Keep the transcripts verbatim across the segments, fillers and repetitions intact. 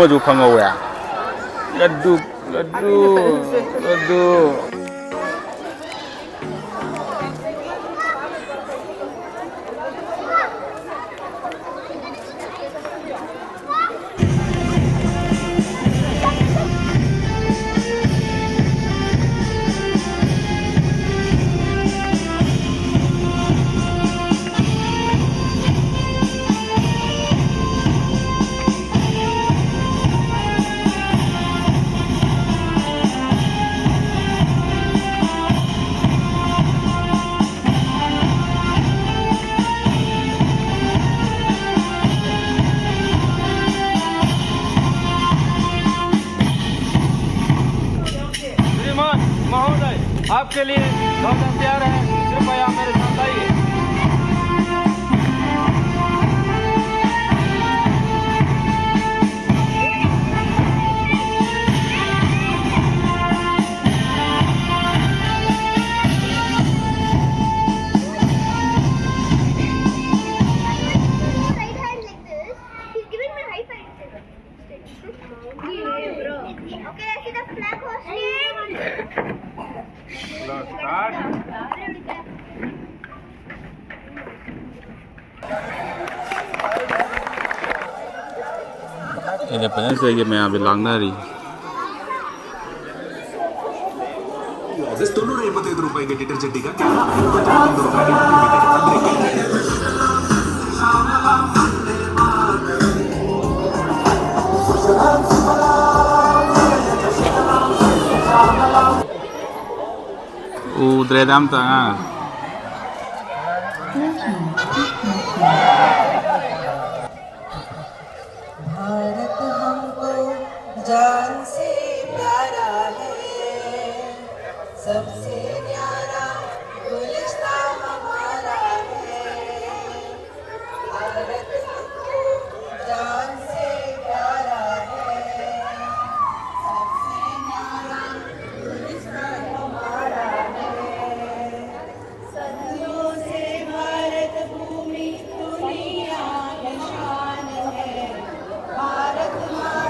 ꯑꯃꯁꯨ ꯈꯪꯍꯧꯋꯦ꯫ ꯂꯗꯨ, ꯂꯗꯨ, ꯂꯗꯨ꯫ श्रीमान महोदय, आपके लिए ध्वजा तैयार है, कृपया मेरे साथ आइए। He's giving me high five. Okay, I see the flag hosting. Independence Day ꯒꯤ ꯃꯌꯥꯝꯁꯦ ꯂꯥꯡꯅꯔꯤ꯫ Just ತೊನ್ನೂರ ಎಂಬತ್ತೈದು ರೂಪಾಯಿಗೆ ಡಿಟರ್ಜೆಂಟ್ ಈಗ ಕೇವಲ ಐವತ್ತು ರೂಪಾಯಿ. ꯎꯗ꯭ꯔꯦꯗ ꯑꯝꯇ ꯑꯉꯥꯡ꯫ भारत हमको जान से प्यारा है, सबसे न्यारा गुलिस्तान हमारा है। भारत हमको जान से प्यारा है, सबसे न्यारा गुलिस्तान हमारा है। सदियों से भारत भूमि दुनिया की शान है। भारत माँ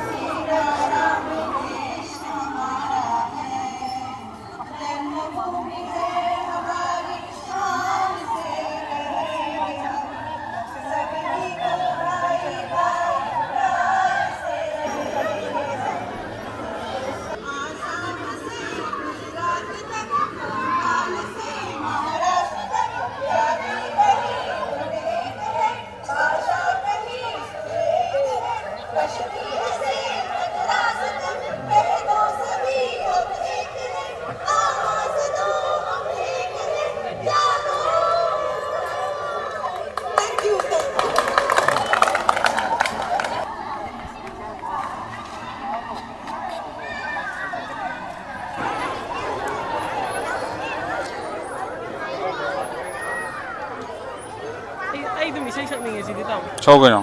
ꯑꯩ ꯁꯛꯅꯤꯡꯉꯦ ꯁꯤꯗꯤ ꯇꯥꯃꯣ꯫ ꯁꯛꯎ ꯀꯩꯅꯣ꯫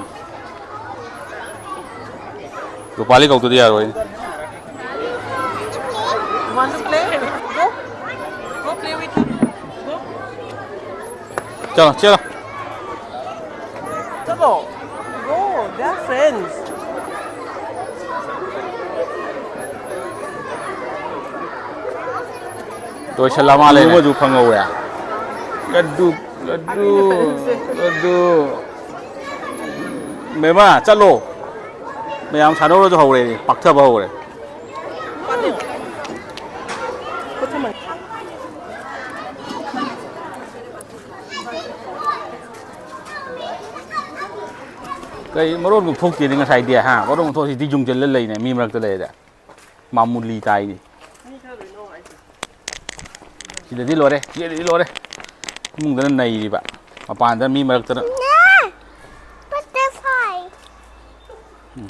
ꯔꯨꯄꯥꯂꯤ ꯀꯧꯗꯗꯤ ꯌꯥꯔꯣꯏ꯫ You want to play? Go. Go play with him. Go. ꯆꯠꯂꯣ, ꯆꯠꯂꯣ꯫ ꯆꯠꯂꯣ꯫ Go. They are friends. ꯂꯣꯏꯁꯜꯂ ꯃꯥꯜꯂꯦꯅꯦ꯫ ꯑꯃꯁꯨ ꯈꯪꯍꯧꯋꯦ꯫ ꯂꯗꯨ, ꯂꯗꯨ, ꯂꯗꯨ꯫ ꯕꯦꯝꯃ, ꯆꯠꯂꯣ꯫ ꯃꯌꯥꯝ ꯁꯥꯟꯅꯧꯔꯁꯨ ꯍꯧꯔꯦ, ꯄꯥꯛꯊꯕ ꯍꯧꯔꯦ꯫ ꯀꯩ ꯃꯔꯣꯟꯕꯨ ꯊꯣꯛꯇꯦꯅꯦ ꯉꯁꯥꯏꯗꯤ, ꯍꯥ? ꯃꯔꯣꯟ ꯊꯣꯛꯁꯤꯗꯤ ꯌꯨꯡꯁꯤꯜꯂ ꯂꯩꯅꯦ, ꯃꯤ ꯃꯔꯛꯇ ꯂꯩꯔꯦ꯫ ꯃꯥꯃꯨꯂꯤ ꯇꯥꯏꯅꯦ꯫ ꯁꯤꯗꯗꯤ ꯂꯣꯏꯔꯦ, ꯁꯤꯗꯗꯤ ꯂꯣꯏꯔꯦ꯫ ꯏꯃꯨꯡꯗꯅ ꯅꯩꯔꯤꯕ, ꯃꯄꯥꯟꯗ ꯃꯤ ꯃꯔꯛꯇꯅ꯫ Butterfly. ꯎꯝ꯫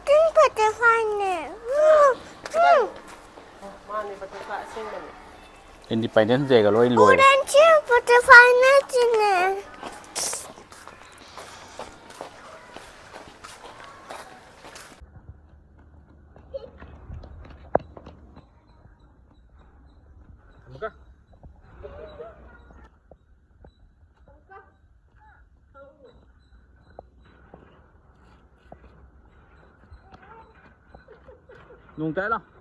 Pink butterfly ꯅꯦ꯫ ꯎꯝ, ꯎꯝ꯫ Independence Day ꯒ ꯂꯣꯏ ꯂꯣꯏꯔꯦ꯫ Orange butterfly ꯅꯦ ꯁꯤꯅꯦ꯫ ꯅꯣꯡ ꯇꯥꯏ ꯂꯥꯎ꯫